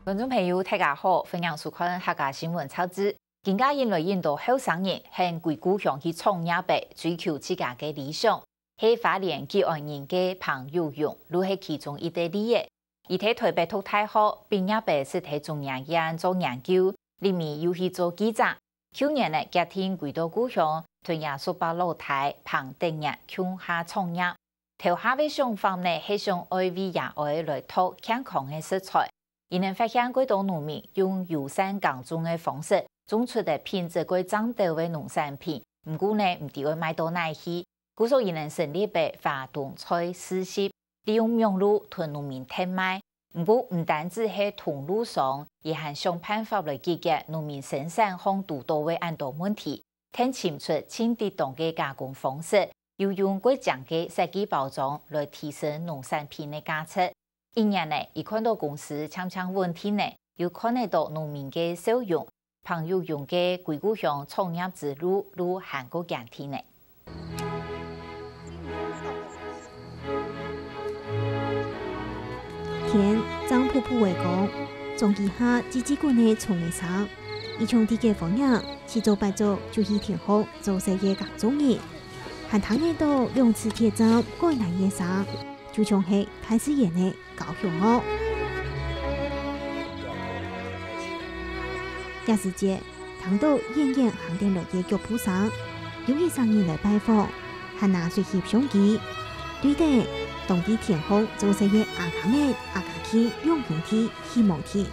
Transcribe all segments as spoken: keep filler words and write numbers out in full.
觀眾朋友，大家好，歡迎收看客家新聞雜誌。今下引來引到後生人，喊歸故鄉去創業个，追求自家个理想，係花蓮吉安人个彭玉勇，就係其中一个例仔。佢在台北讀大學，畢業个時在中研院做研究，入面又去做記者。舊年呢，決定歸到故鄉，同厥叔伯老弟彭德業共下創業。頭下个想法呢，係想愛為爺哀來擇健康个食材。佢等發現，蓋多農民用友善耕種个方式，種出个品質蓋正兜个農產品，毋過呢，毋知愛賣到哪去。故所佢等成立个華東菜市集，利用網路同農民特賣。毋過，毋單止係通路商，佢還想辦法來解決農民生產項堵到个恁多問題，跈尋出盡得當个加工方式，又用蓋靚个設計包裝來提升農產品个價值。一年呢，佢看到公司漸漸穩定呢，又看得到農民个笑容，彭玉勇个歸故鄉創業之路，就還過堅定呢。天正殕殕个光，撞幾下吱吱滾个蟲仔聲，佢像在該歡迎，七早八早就去田項做事个耕種人，還聽得到兩支鐵鑿蓋泥个聲，就像係大自然个交響樂。這時節，聽到遠遠行等來个腳步聲，有一儕人來拜訪，還拿手翕相機，對等當在田項做事个阿家們、阿家慶兩兄弟翕無停。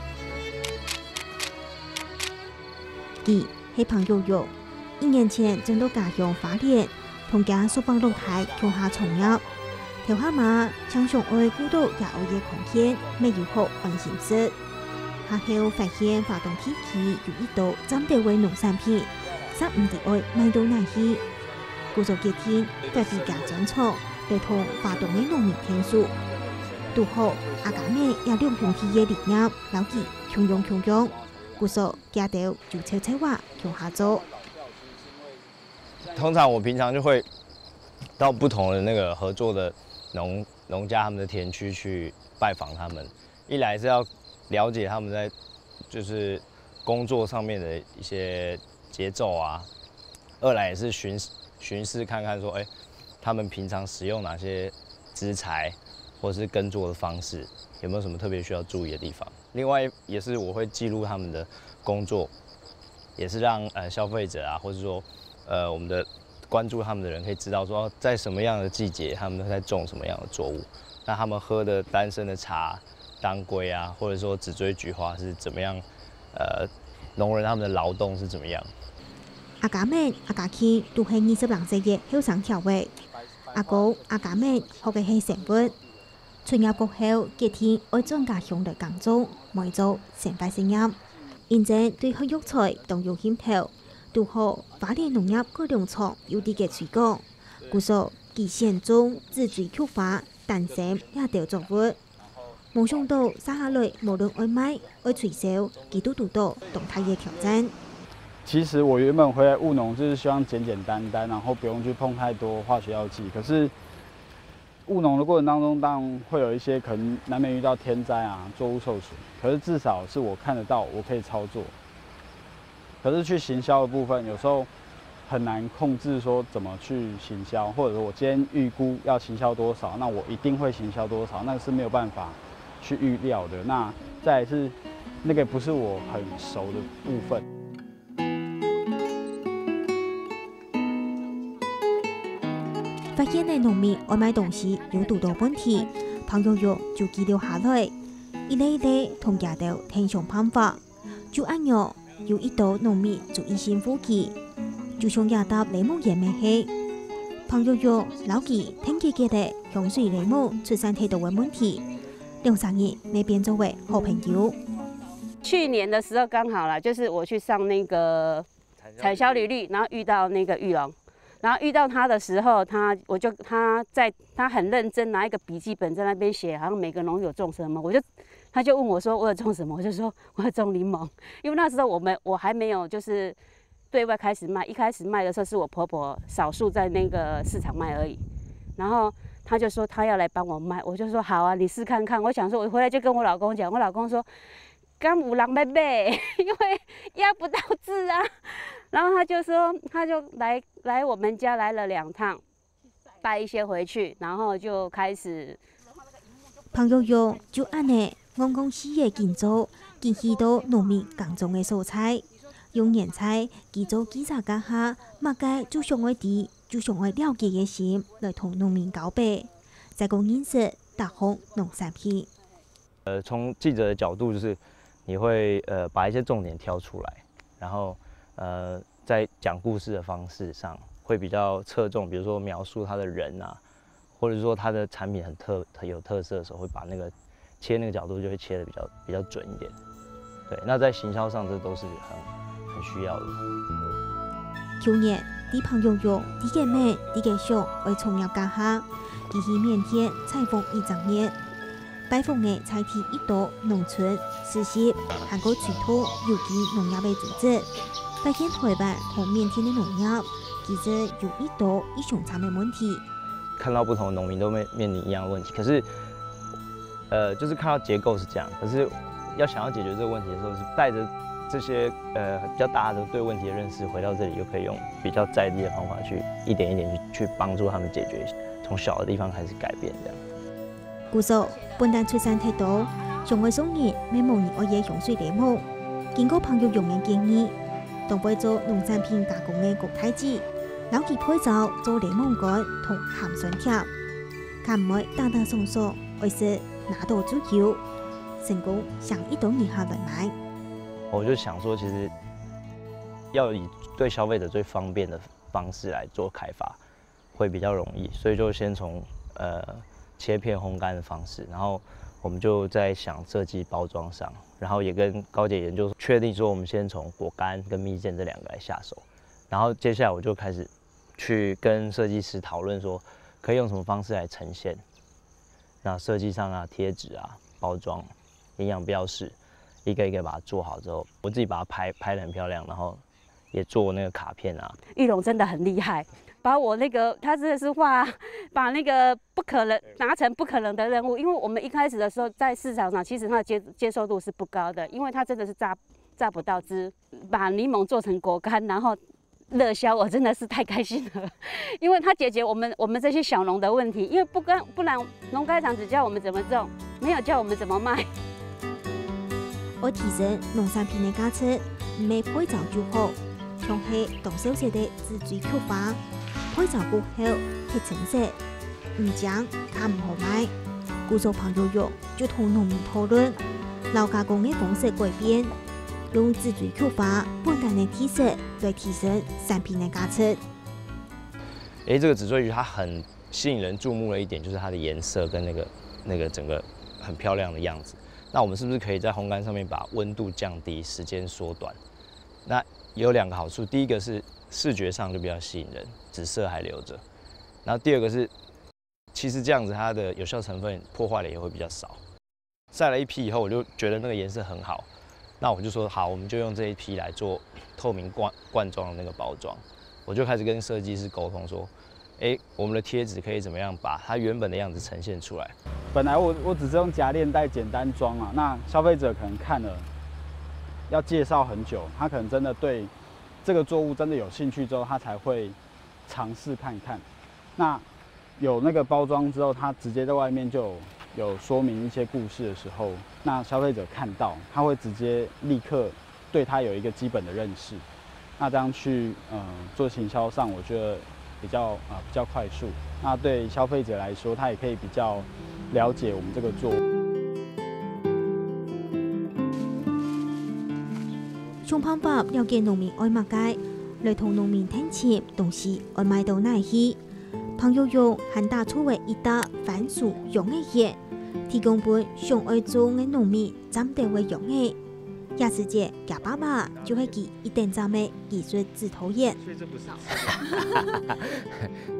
佢係彭玉勇，一年前轉到家鄉花蓮，同厥叔伯老弟共下創業。頭下嘛，淨想愛顧到爺哀个康健，乜有好安心食。下後發現花東地區有一兜正兜个農產品，煞毋知愛賣到哪去。故所決定發揮厥專長，來同花東个農民𢯭手。堵好阿家們也兩兄弟个理念，摎佢共樣共樣，故所厥兜就湊湊啊共下做。 通常我平常就會到不同的那個合作的農農家他們的田區去拜訪他們，一來是要了解他們在就是工作上面的一些節奏啊，二來也是巡巡視看看說，哎，他們平常使用哪些資材，或是耕作的方式，有沒有什麼特別需要注意的地方？另外也是我會記錄他們的工作，也是讓呃消費者啊，或是說呃我們的關注他們的人可以知道說在什麼樣的季節他們都在種什麼樣的作物，那他們喝的丹參的茶、當歸啊，或者說紫錐菊花是怎麼樣，呃，農人他們的勞動是怎麼樣。阿家們、阿家慶都係二十零歲个後生條仔。阿哥、阿家們學个係生物， 出業過後，決定愛轉家鄉來耕種，毋愛做生活實驗。因為對學育才當有興頭，堵好花蓮農業改良場有在該推廣，故所佢選種紫錐菊花、丹參這兜作物。無想到，續下來無論愛賣、愛推銷，佢都堵到當大个挑戰。其實我原本回來務農，就是希望簡簡單單，然後不用去碰太多化學藥劑。可是 務農的過程當中，當然會有一些可能難免遇到天災啊，作物受損，可是至少是我看得到，我可以操作。可是去行銷的部分，有時候很難控制說怎麼去行銷，或者說我今天預估要行銷多少，那我一定會行銷多少，那是沒有辦法去預料的。那再來是那個不是我很熟的部分。 發現个農民愛買東西有堵到問題，彭玉勇就記錄下來，一个一个同厥兜𢯭想辦法。就恁樣，有一兜農民注意新富貴，就像這搭檸檬園乜係。彭玉勇摎佢𢯭解決个香水檸檬出產忒多个問題，兩儕人乜變做為好朋友。去年的時候剛好啦，就是我去上那個產銷履歷，然後遇到那個玉龍，然後遇到他的時候，他我就他在他很認真拿一個筆記本在那邊寫，好像每個農友種什麼，我就他就問我說我有種什麼，我就說我有種檸檬，因為那時候我們我還沒有就是對外開始賣，一開始賣的時候是我婆婆少數在那個市場賣而已，然後他就說他要來幫我賣，我就說好啊，你試看看。我想說我回來就跟我老公講，我老公說敢有人要买，因为压不到字啊。然后他就说，他就来来我们家来了两趟，带一些回去，然后就开始。彭玉玉就恁呢，戇戇戲个緊做，緊去到農民耕種个所在，用現在佢做記者該下，麼个就想愛知，就想愛了解个心，來同農民交白，再過認識逐項農產品。呃，从记者的角度，就是你会呃把一些重点挑出来，然后呃在讲故事的方式上会比较侧重，比如说描述他的人啊，或者说他的产品很特很有特色的时候，会把那个切那个角度就会切的比较比较准一点。对，那在行销上这都是很很需要的。旧年，李彭玉玉第个面第个想愛創業該下，佢去緬甸採訪一隻月，拜訪个在地一多農村、市集，還過最多有機農業个組織，發現台灣同緬甸个農業其實有一多異相像个問題。看到不同的农民都面面临一样的问题，可是呃，就是看到结构是这样，可是要想要解决这个问题的时候，是带着这些呃比较大的对问题的认识回到这里，就可以用比较在地的方法去一点一点去去帮助他们解决，从小的地方开始改变这样。故所，本旦出產忒多，上會送人乜無人愛个香水檸檬。經過彭玉玉个建議，當會做農產品加工个郭大姊，摎佢配燥做檸檬乾同鹹酸甜，較毋會打打爽爽，愛食拿到就有，成功吸引一兜人客來買。我就想说，其实要以对消费者最方便的方式来做开发，会比较容易，所以就先从呃切片烘干的方式，然后我们就在想设计包装上，然后也跟高姐研究，确定说我们先从果干跟蜜饯这两个来下手，然后接下来我就开始去跟设计师讨论说，可以用什么方式来呈现。那设计上啊，贴纸啊，包装、营养标示，一个一个把它做好之后，我自己把它拍拍的很漂亮，然后也做那个卡片啊。玉龙真的很厉害，把我那个他真的是画，把那个不可能拿成不可能的任务，因为我们一开始的时候在市场上，其实它的接接受度是不高的，因为它真的是榨榨不到汁，把檸檬做成果干，然后热销，我真的是太开心了，因为它解决我们我们这些小农的问题，因为不跟不然农改场只教我们怎么种，没有教我们怎么卖。愛提升農產品个價值，毋係配燥就好，像係當少食个紫錐菊花，配燥過後忒青色，毋靚較毋好賣。故所彭玉玉就同農民討論，摎加工个方式改變，用紫錐菊花本旦个特色來提升產品个價值。诶，这个紫錐菊它很吸引人注目的一点就是它的颜色跟那个那个整个很漂亮的样子。那我们是不是可以在烘干上面把温度降低，时间缩短？那有两个好处，第一个是视觉上就比较吸引人，紫色还留着。然后第二个是，其实这样子它的有效成分破坏了也会比较少。晒了一批以后，我就觉得那个颜色很好，那我就说好，我们就用这一批来做透明罐罐装的那个包装。我就开始跟设计师沟通说，诶，我们的贴纸可以怎么样把它原本的样子呈现出来？本来我我只是用夹链袋简单装啊，那消费者可能看了要介绍很久，他可能真的对这个作物真的有兴趣之后，他才会尝试看看。那有那个包装之后，他直接在外面就有有说明一些故事的时候，那消费者看到，他会直接立刻对他有一个基本的认识。那这样去呃做行销上，我觉得比较啊、呃、比较快速。那对消费者来说，他也可以比较了解我们这个作物。想辦法了解農民愛麼个，來同農民聽清東西愛賣到哪去。彭玉玉還打造了一搭番薯秧个園，提供分想愛種个農民站兜个秧仔。這時節，厥爸爸就係佢一等站个技術指導員。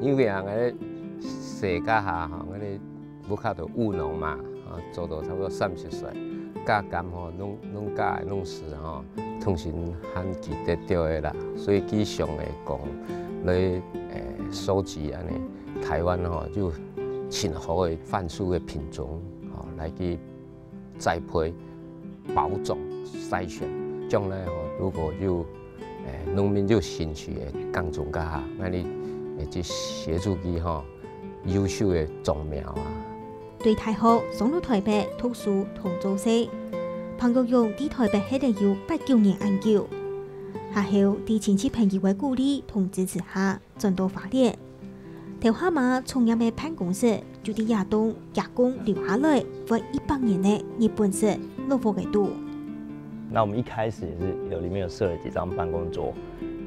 因為啊，𠊎細个下吼，𠊎屋下就務農嘛，啊，做到差不多三十歲，加減吼，攏攏加攏是吼，通常還記得到个啦。所以佢常會講，來誒收集安尼，台灣吼就盡好个番薯个品種，吼來去栽培。包裝、筛選，將來吼，如果有，誒，農民有興趣个耕種个哈，𠊎俚會去協助佢吼，優秀个種苗啊。對大學上到台北讀書同做事，彭玉勇在台北歇了有八九年恁久。下後，在親戚朋友个鼓勵同支持下，轉到花蓮。頭下嘛，創業个辦公室就在這棟阿公留下來活一百年个日本式老屋个肚。那我们一开始也是有里面有设了几张办公桌，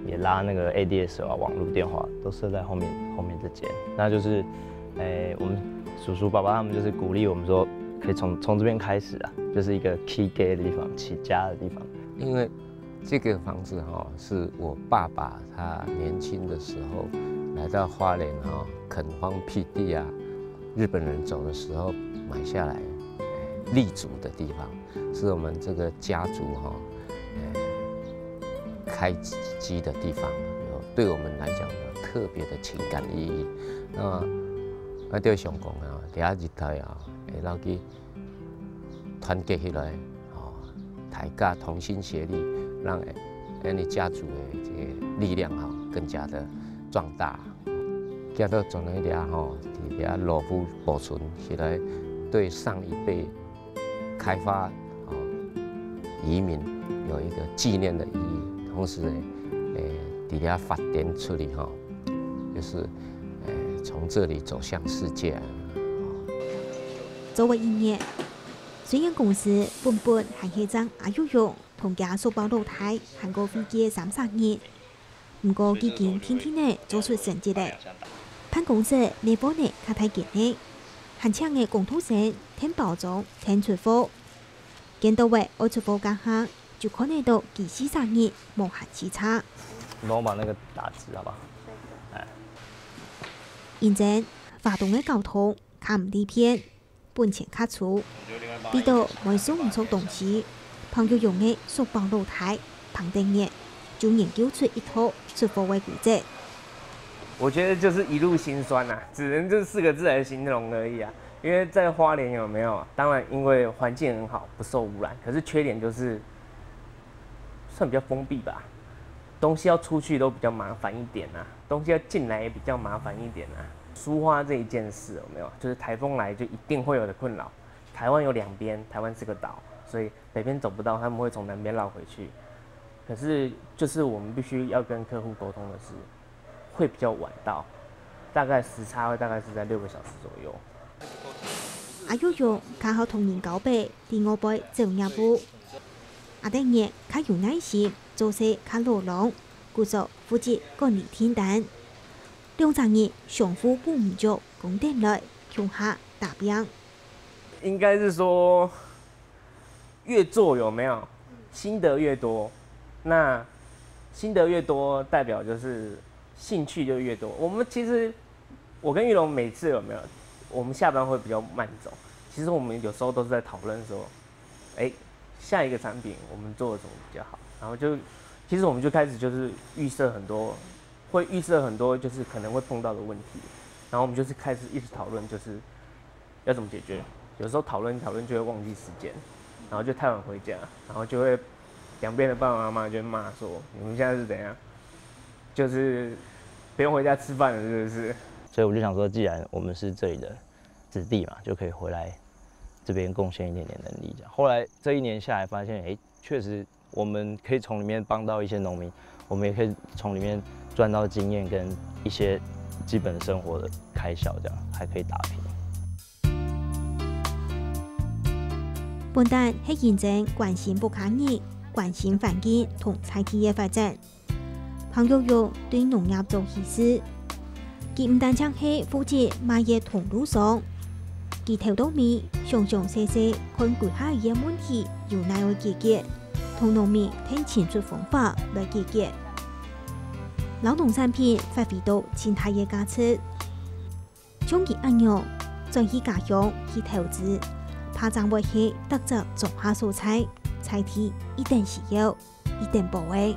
也拉那个 A D S 啊，网络电话都设在后面后面这间。那就是，诶，我们叔叔爸爸他们就是鼓励我们说，可以从从这边开始啊，就是一个起家的地方，起家的地方。因为这个房子哈、是我爸爸他年轻的时候来到花莲哈、垦荒辟地啊，日本人走的时候买下来立足的地方，是我们这个家族哈、开基的地方，有对我们来讲有特别的情感意义。那我就想讲啊，第一代啊，会落去团结起来，哦，大家同心协力，让恁呢家族的这个力量哈、更加的壮大。今到转来了吼，底下老夫保存起来，对上一辈开发哦移民有一个纪念的意义，同时呢，诶，底下发展出去哈、就是诶从这里走向世界。做个一年，虽然公司本本还係正阿玉勇同厥叔伯老弟還過會計三十日，毋過已經定定仔做出成績了。辦公室內部呢較大間呢，還請个工讀生添包裝、添出貨。見到位愛出貨該下，就看得到佢四十日無閒洎杈。你帮我把那个打直好不好？認真，花東个交通較毋利便，本錢較粗，為到買送毋著東西，彭玉勇个叔伯老弟彭德業就研究出一套出貨个规则。我觉得就是一路辛酸啊，只能这四个字来形容而已啊。因为在花莲有没有？当然，因为环境很好，不受污染，可是缺点就是算比较封闭吧。东西要出去都比较麻烦一点啊，东西要进来也比较麻烦一点啊。疏花这一件事有没有？就是台风来就一定会有的困扰。台湾有两边，台湾是个岛，所以北边走不到，他们会从南边绕回去。可是就是我们必须要跟客户沟通的是，会比较晚到，大概时差会大概是在六个小时左右。阿玉勇較好同人交陪，在外背走業務。阿德業較有耐心，做事較老狼，故所負責管理訂單。兩儕人相互補毋足，工點來，共下打拚。应该是说，越做有没有心得越多，那心得越多，代表就是兴趣就越多。我们其实，我跟玉龙每次有没有，我们下班会比较慢走。其实我们有时候都是在讨论说，哎，下一个产品我们做的怎么比较好，然后就，其实我们就开始就是预设很多，会预设很多就是可能会碰到的问题，然后我们就是开始一直讨论，就是要怎么解决。有时候讨论讨论就会忘记时间，然后就太晚回家，然后就会两边的爸爸妈妈就会骂说：“你们现在是怎样？就是不用回家吃饭了，是不是？”所以我就想说，既然我们是这里的子弟嘛，就可以回来这边贡献一点点能力。这样，后来这一年下来发现，哎，确实我们可以从里面帮到一些农民，我们也可以从里面赚到经验跟一些基本生活的开销，这样还可以打平。本旦係認真關心屋下人、關心環境同在地个發展。彭玉勇對農業做起勢，佢毋單淨係負責賣个通路商，佢頭到尾詳詳細細看歸下一个問題有哪愛解決，同農民聽尋出方法來解決，摎農產品發揮到盡大个價值。 像佢恁樣轉去家鄉去投資，怕正會係逐隻莊下所在，在地一等需要、一等寶貝。